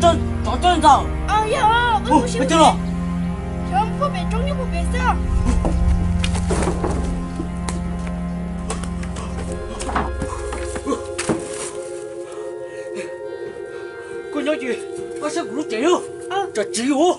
tsov coj ntxaum. Yog, coj los. Xyov puag pem roob nyob puag pem xwb. Koj nyob ces koj saib kuv lub tsev, tsam tsis yog.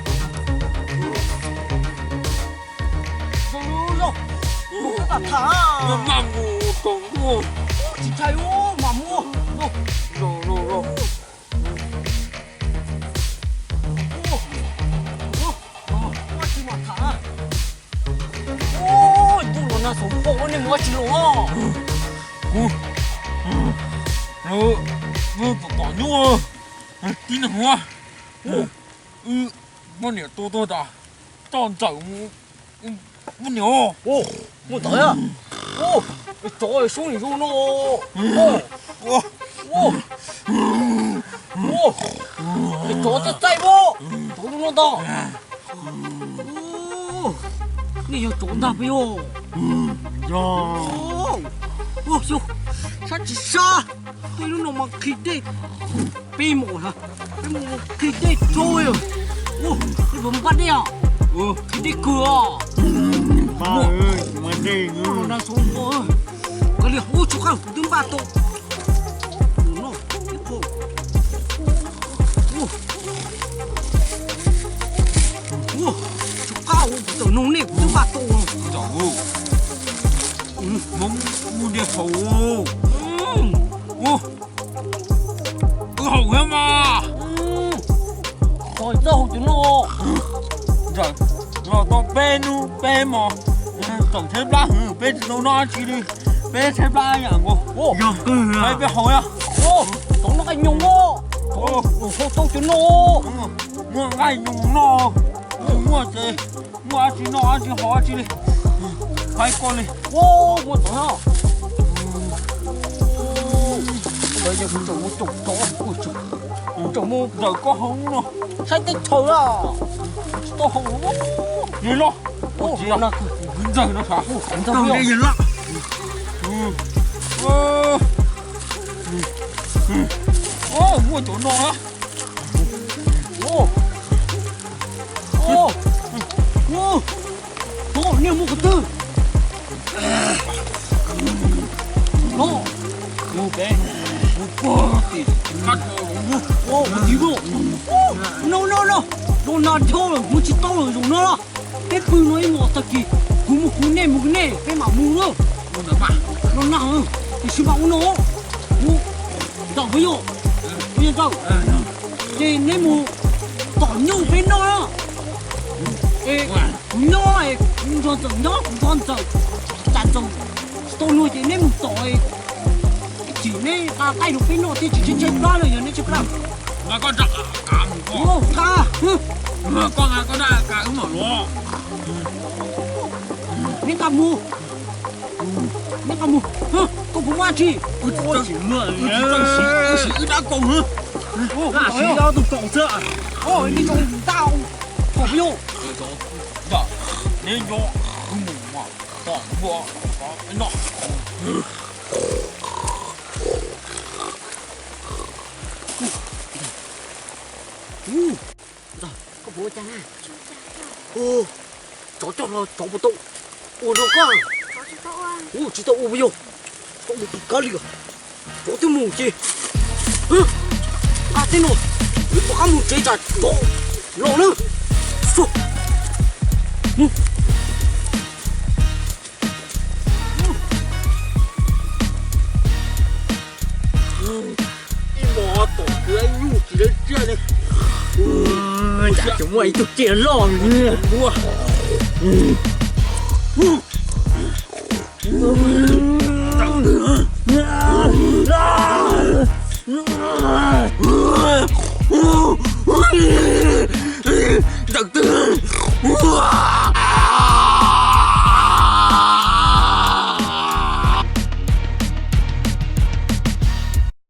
Zoo, zoo, zoo, zoo, maj mus tau ua. Tsis ntshai, mam mus. Zoo, zoo, zoo. Ua tsis mam tham. Ntuj los nag xoom pom nej mus ua tsis los. Kuv, kuv tom tom nyuj tib neeg ua. Muab niam tua tuag tas, toj ntxawm mus. Muab niam, muab ntawd, tsov sub nim zoo no. Tsov txaij txaij, tsov zoo no ntag. Nej yog tsov ntag puas yog? Yog. Sab tsis sab, peb lub no mas qhis dej, peb mus, peb mus qhis dej tso. Peb puas npaj dej os? Qhis dej kawg os. Npaj, npaj dej. Los nag xoom pom, kav liam, ub, tsov qab twb npaj tau. Tus no Ntiag haus. Ua, wb haus thiab mas. Txhob haus cov no. Ntawm los tau peb hnub peb hmos, tseem tshaib plab hwv, peb tsis tau noj dab tsi li. Peb tshaib plab yam nkaus. Yog, peb haus yog. Tau noj nqaij nyoos os. Haus tau cov no. Muaj nqaij nyoos noj, muaj ces muaj dab tsi noj dab tsi haus dab tsi li. Qhia koj li. Muaj tau. Tseem mus, tseem mus ntawm koj hauv no. Saib teb chaws a. Tsis tau haus. Yog los, ua tsis yog, kwv ntxawg no sav. Ntxawg li yog laj. Muaj cov no. Ov, niag muaj qhov twg? No, mus pem, mus pem tim qab tsuas los mus. Ov, mus tim no. No no no, zoo no dhau lawm, mus tsis tau lawm zaum no. Peb pw no ib mus tag kis, kuv mus kuv, nej mus nej, peb mam mus na. Los nag, tiam sis mam ua no, mus nraum peb yog, peb yog nraum, ces neb mus tom nyuj peb noj. Es kuv nyob, kuv nrog Ntxawm nyob, kuv nrog Ntxawm, tsam Ntxawm tsis tau luag ces neb mus tom, tsim neb qa qaij rau peb noj thiaj tsis tshaib plab na, yog neb tshaib plab. Nqa koj nra kav mus koj. Nqa, koj nqa koj nra kav wb mam los. Neb nqa mus, neb nqa mus, koj puas muaj dab tsi? Wb tsis txawj siv, wb siv wb dab kaus na. Siv dab tus kaus xwb. Neb nco, wb mus tom npua no. Ntxawg, koj puas ua cas na? Tsov coj los tsov puas tau ua rau koj? Ua tsis tau ua puas yog? Tsis tau mus kis kab li os. Tsov twb mus ces nqa tej no, wb rov qab mus tsev tsam tsov los na. Ib hmos tom kwv nyuj tsis lawv tsiaj li. Cas tseem muaj ib tug tsiaj loj li. Ntawm twg?